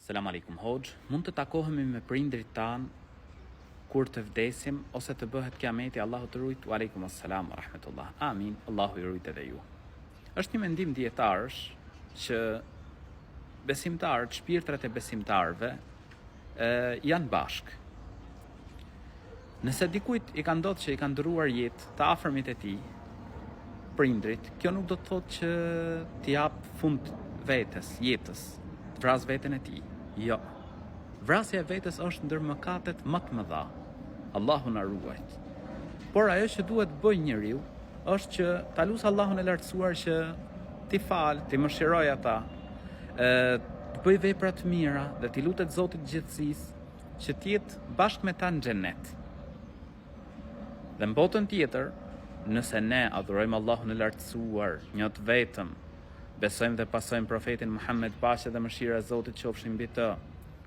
Selam Alejkum Hoxhë, mund të takohemi me prindërit tanë kur të vdesim ose të bëhet kiameti Allahu të rujt Wa Alejkum Asselam wa Rahmetullah Amin Allahu ju rujt edhe ju Është një mendim dijetarësh që besimtarët, shpirtrat e besimtarëve e, janë bashkë. Nëse dikujt i ka ndodhur që i kanë ndërruar jetë të afërmit e tij, prindrit, kjo nuk do të thotë që t'i jap fund vetes, jetës, të vrasë veten e tij. Jo. Vrasja e vetes është ndër mëkatet më të mëdha. Allahu na ruajt. Por ajo që duhet të bëjë njeriu është që ta lusë Allahun e lartësuar që t'i falë, t'i mëshirojë ata, ë të bëjë vepra të mira dhe t'i lutet Zotit të gjithësisë që të jetë bashkë me ta në xhennet. Dhe në botën tjetër, nëse ne adhurojmë Allahun e Lartësuar, një të vetëm, besojmë dhe pasojmë profetin Muhammed paqja dhe mëshira e Zotit qofshin mbi të,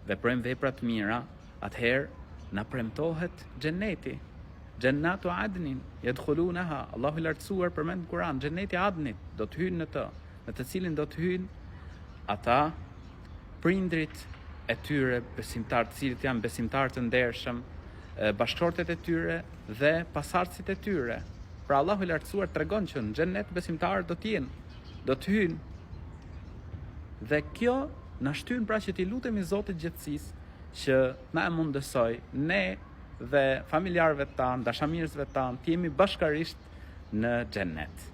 veprojmë vepra të mira, atëherë na premtohet xhenneti. Xhennatu adnin yadkhulunaha, Allahu i Lartësuar përmend në Kur'an, xhenneti Adnit, do të hyjnë në të, në të cilin do të hyjnë ata prindrit e tyre besimtarë, të cilët janë besimtarë të ndershëm, bashkëshortet e tyre dhe pasardhësit e tyre. Pra Allahu i Lartësuar tregon që në xhennet besimtarët do të jenë, do të hyjnë. Dhe kjo na shtyn pra që t'i lutemi Zotit gjithësisë që na e mundësojë ne dhe familjarëve tanë, dashamirësve tanë, të jemi bashkarisht në xhennet.